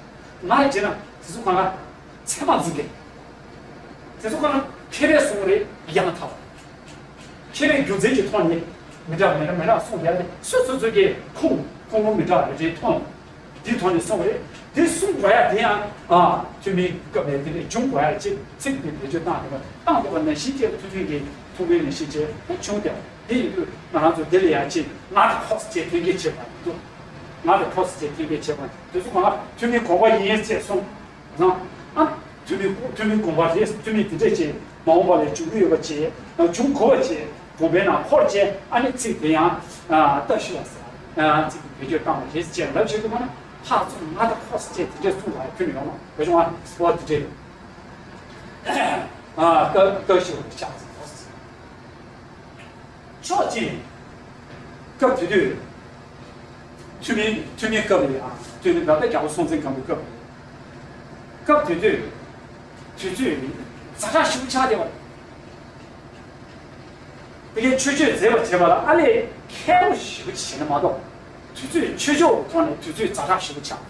ང་རེ་བྱས་ན་དེ་ཚོ་གང་ག་ཚད་མ་འཛིན་མཁན། དེ་ཚོ་ཁོ་ན་མཁས་པའི་གསུང་རེད་ཡང་ཐག་མཁས་པའི་རྒྱུ་མཚན་གྱི་ཐོག་ནས་མི་འདྲ་མི་འདྲ་མི་འདྲ་གསུང་ཡ་དེ་སོ་སོ་སོ་གི་ཁུངས་ཁུངས་ལུང་མི་འདྲ་རེ་རེའི་ཐོག་ནས་འདིའི་ཐོག་ནས་གསུང་རེད། དེ་གསུང་དགོས་ཡ་དེ་ཡང་ཨ་ཐུ་མིའི་སྐབས་ནས་དེ་འདྲས་བྱུང་དགོས་ཡ་ཅིག་ཚིག་དེ་བེད་སྤྱོད་བཏང་དགོས་པ་བཏང་དགོས་པ་ནང་བཞིན་བྱས་ཐུ་ཐུན་གྱི་ཐུགས་འགན་ནང་བཞིན་བྱས་དེ་བྱུང་སྟེ་དེ་ཡིན་དུས་ང་རང་ཚོ་དེ་ལ་ཡ་ཅིག་ང་དང་ཁོག་སུ་བྱས་ཐོན་སྐྱེད་བྱེད་པ་མི་འདུག་ང་དང་ཁོག་སུ་བྱས་ཐོན་སྐྱེད་བྱེད་པ་དེ་ཚོ་གང་ལ་ཐུ་མིའི་དགོངས་པ་ཡིན་ཅེས་གསུངས། ང་ཨ་ཐུ་མི་ཐུ་མིའི་དགོངས་པ་རེད། ཐུ་མི་དེ་འདྲས་ཅེས་མ་འོངས་པ་ལ་འབྱུང་གི་ཡོད་པ་ཅེས་འབྱུང་དགོས་པ་ཅེས་དགོངས་པའི་ནང་འཁོར་ཅེས་ཨ་ནི་ཚིག་དེ་ཡང་ཨ་བཀྲ་ཤིས་པ་ཟེར་ཨ་ཚིག་དེ་བེད་སྤྱོད་བཏང་བ་རེད་ཅེས་ལབ་བྱེད་དུས་མ་ན་ཕར་ཚུར་ང་དང་ཁོག་སུ་བྱས་དེ་འདྲས་གསུངས་པ་ཁྱོན་ནས་ཡོང་མ་བེད་སྤྱོད་ཨ་བ་དེ་འདྲས་ཨ་བཀྲ་བཀྲ་ཤིས་པ་ཆགས་ཟེར། ཕྱོགས་གཅིག་ནས་སྐབས་དེ་དུས་ཐུ་མིའི་ཐུ་མིའི་སྐབས་ལ་ཡང་ཐུ་མི་ད་ལྟ་རྒྱལ་པོ་སྲོང་བཙན་སྒམ་པོའི་སྐབས་ལ་སྐབས་དེ་དུས་དུས་ཚོད་ཛ་དྲག་ཞེ་པོ་ཆགས་བསྡད་པ་རེད། དེ་གའི་ཆོས་སྤྱོད་མཛད་པར་བྱེད་པ་ལ་ཨ་ལས་ཁེ་པོ་ཞེ་པོ་ཅིག་བྱས་ན་མ་གཏོགས་དུས་ཚོད་ཆོས་ཕྱོགས་ཐོག་ནས་དུས་ཚོད་ཛ་དྲག་ཞེ་པོ་ཆགས།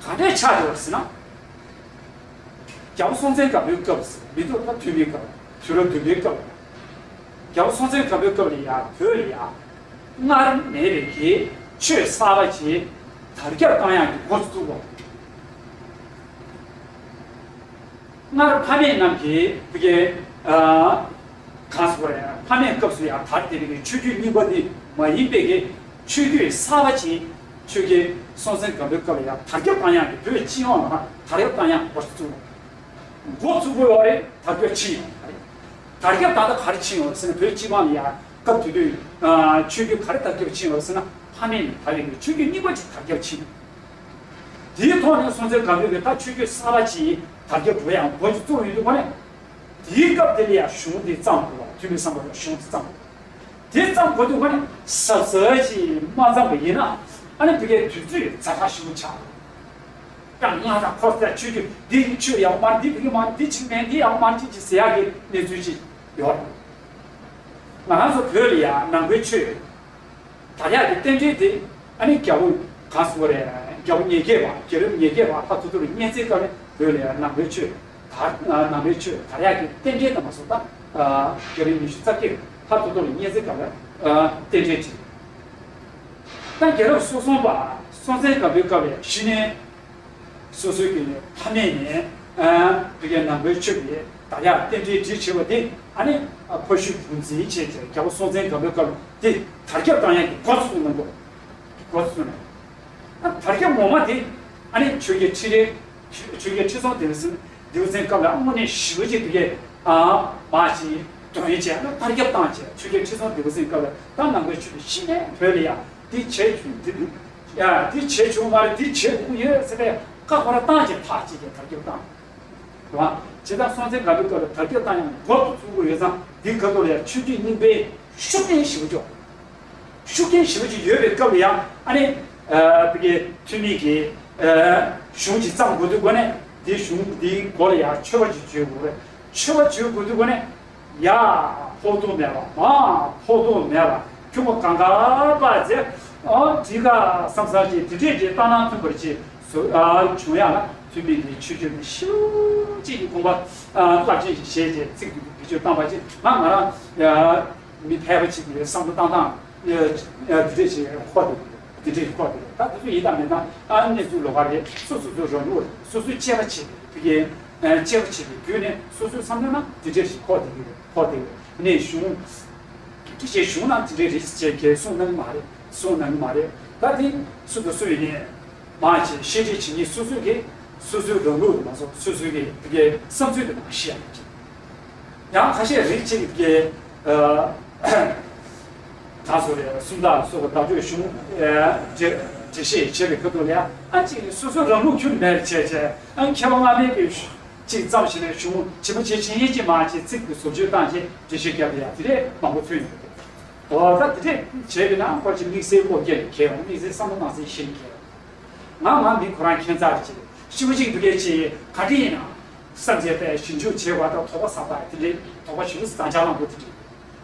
ག་འདྲས་ཆགས་བསྡད་པ་ཟེར་ན། རྒྱལ་པོ་སྲོང་བཙན་སྒམ་པོའི་སྐབས་སུ་མི་ཐུབ་ད་ཐུ་མིའི་སྐབས་དུས་རབས་བདུན་པའི་སྐབས། རྒྱལ་པོ་སྲོང་བཙན་སྒམ་པོའི་སྐབས་ལ་ཡང་བོད་ལ་ཡང་སྔར་མེད་པའི་གི་ཆོས་གསར་པ་ཅིག་དར་ཁྱབ་བཏང་ཡག་གི་འགོ་བཙུགས་པ། སྔར་ཕ་མེས་རྣམས་ཀྱིས་བུ་གའི་གང་ཟེར་དགོས་རེད། ཕ་མེས་སྐབས་སུ་ཡང་དར་བསྡད་པའི་ཆོས་བརྒྱུད་གཉིས་པ་འདི་མ་ཡིན་པའི་གི་ཆོས་བརྒྱུད་གསར་པ་ཅིག་ཆོས་རྒྱལ་སྲོང་བཙན་སྒམ་པོའི་སྐབས་ལ་ཡང་དར་ཁྱབ་བཏང་ཡག་གི་བོད་སྤྱི་ཡོངས་ལ་དར་ཁྱབ་བཏང་ཡག་འགོ་བཙུགས། འགོ་བཙུགས་དགོས་པ་རེད། དར་ཁྱབ་ཕྱིན་ཡོད་པ་རེད། དར་ཁྱབ་ད་ལྟ་ག་རེ་ཕྱིན་ཡོད་ཟེར་ན་བོད་སྤྱི་དམངས་ལ་ཡང་སྐབས་དེ་དུས་ཆོས་བརྒྱུད་ག་རེ་དར་ཁྱབ་ཕྱིན་ཡོད་ཟེར་ན་ཕ་མེས་ནས་དར་བའི་ཆོས་བརྒྱུད་གཉིས་པ་ཅིག་དར་ཁྱབ་ཕྱིན། དེའི་ཐོག་ནས་སྲོང་བཙན་སྒམ་པོས་ད་ཆོས་བརྒྱུད་གསར་པ་ཅིག་དར་ཁྱབ་འགྲོ་ཡག་འགོ་ཅིག་བཙུགས་ཡོང་དུས་ཁོ་ནས་དེའི་སྐབས་དེ་ལ་ཡང་གཞུང་དེ་བརྩམས་དགོས་པ། ཐུ་མི་སམ་བྷོ་ཊ་གཞུང་དེ་བརྩམས་དགོས། དེ་བརྩམས་དགོས་དུས་ཁོ་ནས་གཟབ་གཟབ་ཅིག་མ་བརྩམས་པ་ཡིན་ན་ཨ་ནི་དེ་གའི་དུས་ཚོད་ཛ་དྲག་ཞེ་པོ་ཆགས། ཡང་ང་དང་ཁོ་ཚོས་ཆོས་བརྒྱུད་འདི་ཆོས་ཡག་མ་འདི་བོད་མ་འདི་ཆིག་མེད་འདི་ཡག་མ་འདི་ཅིག་ཟེར་ཡག་གི་གནས་ཚུལ་ཅིག་ཡོད། ང་རང་ཚོ་བོད་ལ་ཡང་ནང་པའི་ཆོས་དར་ཡག་གི་རྟེན་འབྲེལ་དེ་ཨ་ནི་རྒྱལ་པོ་གང་ཟེར་དགོས་རེད། རྒྱལ་པོ་ཉེར་བརྒྱད་པ་རྒྱལ་རབས་ཉེར་བརྒྱད་པ་ལྷ་ཐོ་ཐོ་རི་གཉན་གཟིགས་སྐབས་ནས་བོད་ལ་ཡང་ནང་པའི་ཆོས་དར་ནང་པའི་ཆོས་དར་ཡག་གི་རྟེན་འབྲེལ་དང་མ་སོང་ད་རྒྱལ་རབས་ཉི་ཤུ་རྩ་བརྒྱད་ལྷ་ཐོ་ཐོ་རི་གཉན་གཟིགས་སྐབས་ལ་རྟེན་འབྲེལ་བྱས། ད་རྒྱལ་རབས་སོ་གསུམ་པ་སྲོང་བཙན་སྒམ་པོའི་སྐབས་ལ་ཡང་ཤི་ནས། སོ་སོའི་གི་ཕ་མེས་ནས་ཨ་བི་གའི་ནང་པའི་ཆོས་ཀྱི་དར་ཡག་རྟེན་འབྲེལ་སྒྲིག་བྱས་པ་དེ་ཨ་ནི་ཕ་ཤུལ་བུ་འཛིན་བྱས་བྱས་རྒྱལ་པོ་སྲོང་བཙན་སྒམ་པོའི་སྐབས་ལ་དེ་དར་ཁྱབ་བཏང་ཡག་གི་འགོ་ཚུགས་གནང་དགོས། འགོ་ཚུགས་ནས། ཨ་དར་ཁྱབ་ངོ་མ་དེ་ཨ་ནི་ཆོས་རྒྱལ་ཁྲི་རལ། ཆོས་རྒྱལ་ཁྲི་སྲོང་ལྡེའུ་བཙན། ལྡེའུ་བཙན་སྐབས་ལ་དངོས་གནས་ཞི་བ་ཅིག་དེ་གས་ཨ་མ་ཞིག་དོན་བྱས་ན་དར་ཁྱབ་བཏང་བྱས། ཆོས་རྒྱལ་ཁྲི་སྲོང་ལྡེའུ་བཙན་སྐབས་ལ་ད་ནང་པའི་ཆོས་ཤི་ནས་བོད་ལ་ཡ་དེ་བྱས་བྱུང་། དེ་ཡ་དེ་བྱས་བྱུང་མ་རེད། དེ་བྱས་དགོས་ཡོད་ཟེར་བའི་བཀའ་ཁོ་ར་བཏང་བྱས་ཕར་ཅིག་གས་དར་ཁྱབ་བཏང་། རེད་བ། བྱས་ཙང་སྲོང་བཙན་སྒམ་པོའི་སྐབས་ལ་དར་ཁྱབ་བཏང་ཡག་འགོ་ཚུགས་དགོས་ཡོད་ཙང་དེ་སྐབས་ཐོག་ལ་ཡ་ཆོས་བརྒྱུད་གཉིས་པའི་ཤུགས་རྐྱེན་ཞེ་པོ་ཅིག་ཤུགས་རྐྱེན་ཞེ་པོ་ཅིག་ཡོད་པའི་སྐབས་ལ་ཡང་ཨ་ནི། ཨ་བི་གའི་ཐུ་མི་གི་ཨ་གཞུང་ཅིག་བརྩམས་དགོས་དུས་སྒོ་ནས་འདི་གཞུང་འདིའི་མགོ་ལ་ཡང་ཆོས་པ་ཅིག་བྱོན་དགོས་རེད། ཆོས་པ་བྱོན་དགོས་དུས་སྒོ་ནས་ཡ་ཕོག་ཐུག་མེད་པ་མ་ཕོག་ཐུག་མེད་པ་ཁྱུང་པོ་གང་ག་པ་ཚེ་ཨ་དྲི་ག་བསམ་བསམ་ཅིག་དེ་འདྲས་ཀྱི་ལྟ་སྣང་མཐུན་པར་ཅིག་བཟོ་ཨ་བྱུང་ཡག་ལ་ཐུ་མི་གི་ཆོས་སྤྱོད་འདི་ཤུགས་ཅིག་གི་དགོངས་པ་ཨ་རླབས་ཆེན་ཞིག་བཞེས་བྱས་ཚིག་འདི་བེད་སྤྱོད་བཏང་པ་ཅིག་ང་ང་རང་ཡ། མི་ཕལ་པ་ཅིག་གིས་བསམ་བློ་བཏང་སྟངས་ཨ་ཨ་འདི་འདྲས་ཞིག་འཁོར་འདུག་འདི་འདྲས་འཁོར་འདུག་ད་དེ་ཚོ་ཡིན་དང་མིན་དང་ཨ་གནས་ཚུལ་ལོགས་ཀ་རེད། སོ་སོ་སོ་རང་ལུགས་རེད། སོ་སོའི་དཔྱད་པ་བྱེད་པའི་དེ་གའི་ཨ་དཔྱད་པ་བྱེད་པའི་བརྒྱུད་ནས་སོ་སོའི་བསམ་བློའི་ནང་འདི་འདྲས་ཞིག་འཁོར་བསྡད་ཀྱི་རེད། འཁོར་བསྡད་ཀྱི་རེད། ནས་གཞུང་དེ་བྱས་གཞུང་ནང་འདི་འདྲས་རེད་ཅེས་གས་གསུངས་གནང་གི་མ་རེད། གསུངས་གནང་གི་མ་རེད། ད་དེ་སུ་དང་སུ་ཡིན་ནའི། མ་བྱས་བཤད་ཁྲིད་བྱེད་མཁན་སོ་སོའི་གི་སོ་སོའི་རང་ལུགས་དུ་མ་སོང་སོ་སོའི་གི་དེ་གའི་བསམ་ཚུལ་དུ་མ་བཤད་ཡ་ཡིན། ཡང་ཁ་ཤས་རིགས་གཅིག་གི་ཨ་ད་སོ་རེ་སུམ་རྟགས་སོགས་བརྡ་སྤྲོད་གཞུང་ཨ་འགྲེལ་འགྲེལ་བཤད་བྱེད་པའི་ཁ་ཐུག་ལ་ཡང་ཨ་གཅིག་སོ་སོའི་རང་ལུགས་ཁྱོན་མེད་བྱས་བྱས་ཨ་མཁས་པ་སྔ་མའི་གི་གཅིག་ཙམ་ཞིག་ལ་གཞུང་ཇི་མ་ཇི་བཞིན་ཡིན་གཅིག་མ་བྱས་ཚིག་གི་བཟོ་བཅོས་བཏང་བྱས་འགྲེལ་བཤད་བརྒྱབ་པ་ཡང་དེ་འདྲས་མང་པོ་ཐོན་ཡོད་རེད། འོ་ད་དེ་འདྲས་བྱས་པས་ན་ཁོ་ཅིག་དམིགས་བསལ་བློ་སྐྱེད་ནས་ཁྱེར་ཡོང་། དམིགས་བསལ་བསམ་བློ་གནང་སའི་ཤེས་ནས་ཁྱེར་ཡོང་། ང་ང་མི་ཁོ་རང་ཁྱད་མཚར་ཅིག་ཤི་བོ་གཅིག་འདུག་གས་ཅིག་ག་འདྲ་ཡིན་ན། བསམ་ཚད་པས་ཞིབ་འཇུག་བྱེད་པ་དང་དོགས་པ་ཟ་བ་དེ་འདྲའི་དོགས་པ་ཞིབ་ཟ་འཇགས་ལངས་པོ་དེ་འདྲའི།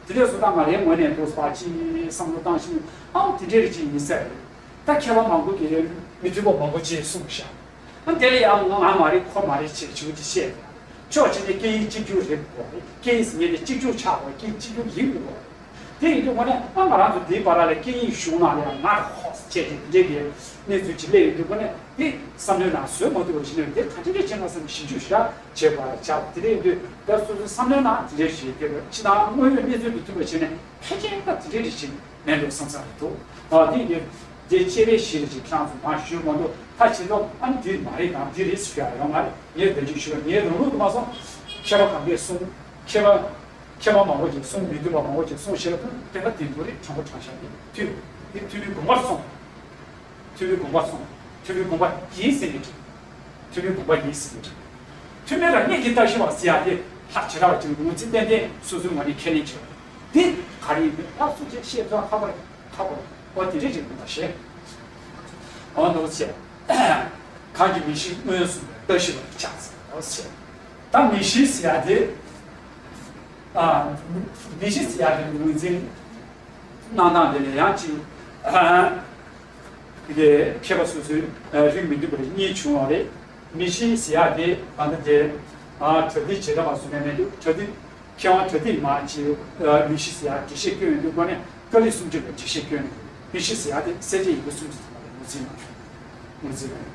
དེ་འདྲས་སུ་ད་ང་རའི་ངོས་ནས་འདུག་པ་ཅིག་བསམ་བློ་བཏང་ཞིང་ཨང་དེ་འདྲའི་རིགས་ཅིག་ཡིན་ས་རེད། ད་མཁས་པ་མང་པོ་གིས་མི་མཐུན་པ་མང་པོ་ཅིག་གསུངས་ཤག་ཨ་དེ་ལ་ཡང་ང་ང་མ་རེད་ཁོ་མ་རེད་ཅེས་ཞིབ་ཅིག་བཤད་ཀྱང་ཕྱོགས་གཅིག་ནས་སྐད་ཡིག་གཅིག་གྱུར་རེད་དགོས་རེད། སྐད་ཡིག་ཟེར་མཁན་དེ་གཅིག་གྱུར་ཆགས་དགོས། སྐད་ཡིག་གཅིག་གྱུར་ཡིན་དགོས་རེད། དེ་ཡིན་དུས་ངོ་ནས་ཨ་ང་རང་ཚོ་འདིའི་བར་ལ་སྐད་ཡིག་གཞུང་ནང་ལ་ཡང་ང་དང་ཧོ་ཟེར་བྱས་ཏེ་འདི་འདྲའི་གི་གནས་ཚུལ་ཅིག་སླེབས་ཡོང་དུས་ངོ་ནས་དེ་བསམ་བློའི་ནང་བཟོས་མ་ཐུབ་པ་ཞིག་ནས་དེ་ག་འདྲ་རེད་ཅེས་ང་བསམ་ཞིབ་འཇུག་ཞིག་བྱེད་དགོས་ལ་བྱ་བ་དེ་འདྲ་ཡིན་དུས་ད་སོ་སོའི་བསམ་བློའི་ནང་དེ་འདྲའི་ཞིག་དེ་ཕྱི་ནང་དངོས་ཡོད་གནས་ཚུལ་དང་མཐུན་པ་བྱས་ནས་ཕལ་ཆེར་ད་དེ་འདྲའི་རིགས་ཤིག་མེད་འགྲོ་བསམ་ས་རེད་འདུག་ཨ་དེ་ཡིན་དུས་དེ་དཔྱད་པའི་གཞི་རེད་ཅེས་ཁྱེད་རང་ཚོ་མར་ཞུས་མ་འདུག་ད་ཕྱི་ལོགས་ཨ་ནི་འདི་མ་རེད་དང་འདི་རེད་ཟེར་ཡ་ཡོད་མ་རེད། ངས་འདི་ཅིག་ཞུ་བ་ངའི་རང་ལུགས་དུ་མ་སོང་། མཁས་པ་གང་གས་གསུངས། མཁས་པ། མཁས་པ་མང་པོ་ཅིག་གསུང་མི་འདུག་པ་མང་པོ་ཅིག་གསུང་ཞེས་ལ་ཐུག་དེ་ལ་དེ་འདུག་རེད། དྲང་པོ་དྲང་བཞག་དེ་ཐུག་དེ་ཐུག་པའི་དགོངས་པར་སོང་། ཐུག་པའི་དགོངས་པར་སོང་། ཐུག་པའི་དགོངས་པ་ཡིན་ཟེར་ནས་དྲིས། ཐུག་པའི་དགོངས་པ་ཡིན་ཟེར་ནས་དྲིས། ཐུག་མེད་ལ་གནད་ཀྱི་ལྟ་ཞིབ་པ་ཟེར་ཡ་དེ་ལྷག་བྱེ་བྲག་ཅིག་ངོས་འཛིན་ཏན་ཏན་སོ་སོའི་ངོས་ནས་ཁས་ལེན་བྱེད་པ་དེ་ག་རེ་ཡིན་མིན་ལྷག་སུ་ཅིག་ཤེས་ཚོད་ཁག་པོ་རེད། ཁག་པོ་རེད། འོ་དེ་འདྲས་ཅིག་ཡིན་པ་ཤེས། འོ་འདུག་ཟེར། གང་གི་མིག་ཤེས་མངོན་སུམ་པའི་ལྟ་ཞིབ་པ་ཆགས་ཟེར་འོ་ཟེར། ད་མིག་ཤེས་ཟེར་ཡ་དེ། ཨ། མིག་ཤེས་ཟེར་ཡ་དེ་ངོས་འཛིན་གནང་སྟངས་དེ་ལ་ཡང་ཅིག་ཨ། དེ་གའི་མཁས་པ་སོ་སོའི་རིགས་མི་མཐུན་པ་རེ་གཉིས་བྱུང་བ་རེད། མིག་ཤེས་ཟེར་ཡ་དེ་ད་ལྟ་དེ་ཨ་གྲ་སྒྲིག་བྱེད་ཐབས་པ་བཟོ་མཁན་མེད་འདུག་གྲ་སྒྲིག་མཁས་དབང་གྲ་སྒྲིག་མ་བྱེད་མིག་ཤེས་ཟེར་ཡ་འགྲེལ་བཤད་སྐྱོན་ཡོད་འདུག་སྒོ་ནས་ཀ་ལི་སུམ་ཅུ་ལ་འགྲེལ་བཤད་སྐྱོན་ཡོད་འདུག་མིག་ཤེས་ཟེར་ཡ་དེ་གསལ་བྱེད་ཡི་གེ་སུམ་ཅུ་ཐམ་པ་ལ་ངོས་འཛིན་གནང་ཞུ། ངོས་འཛིན་གནང་།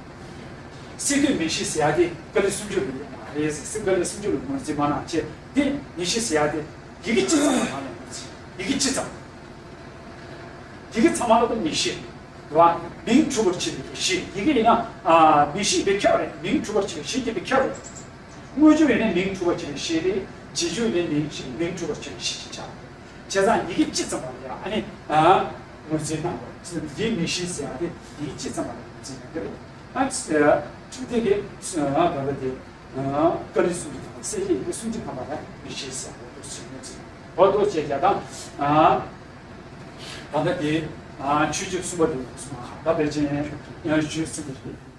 སི་ཏུ་མིག་ཤེས་ཟེར་ཡ་དེ་ཀ་ལི་སུམ་ཅུ་ལ་མ་རེད་ཟེར། སི་ཀ་ལི་སུམ་ཅུ་ལ་ངོས་འཛིན་མ་གནང་བྱས་དེ་མིག་ཤེས་ཟེར་ཡ་དེ་ཡི་གེ་གཅིག་ཙམ་ལ་ང་ལ་ངོས་འཛིན། ཡི་གེ་གཅིག་ཙམ། ཡི་གེ་ཚང་མ་ལ་ད་མིག་ཤེས། རེད་བ། མིང་གྲུབ་པར་བྱེད་པའི་གི་གཞི། ཡི་གེ་ཡིན་ན་ཨ་མིག་ཤེས་པའི་ཁྱབ་རེད། མིང་གྲུབ་པར་བྱེད་པའི་གཞི་དེ་པའི་ཁྱབ་རེད། དངོས་བརྗོད་ཡིན་ན་མིང་གྲུབ་པར་བྱེད་པའི་གཞི་རེད། རྗེས་འཇུག་ཡིན་ན་མིང་མིང་གྲུབ་པར་བྱེད་པའི་གཞི་ཞིག་ཆགས། བྱས་ཙང་ཡི་གེ་གཅིག་ཙམ་པ་ལ་ཡང་ཨ་ནི་ཨ་ངོས་འཛིན་གནང་དགོས། འདིའི་མིག་ཤེས་ཟེར་ཡ་དེ་ཡི་གེ་གཅིག་ཙམ་པ་ལ་ངོས་འཛིན་གནང་གི་རེད། ཨ་ཁྲིམས་དེ་གི་ཨ་ད་ལྟ་དེ་ཀ་ལི་སུམ་ཅུ་ཐམ་པ་གསལ་བྱེད་ཡི་གེ་སུམ་ཅུ་ཐམ་པ་ལ་མིག་ཤེས་ཟེར་བ་འདུག་ཟེར་ངོས་འཛིན་བ་འདུག་ཅེས་བྱ་དང་། ཨ་ད་ལྟ་དེ་ཨ་ཆོས་བརྒྱུད་གསུམ་པ་དེ་གསུངས་ད་ཕལ་ཆེར་ཡང་ཞུས་ཟིན་པ་རེད།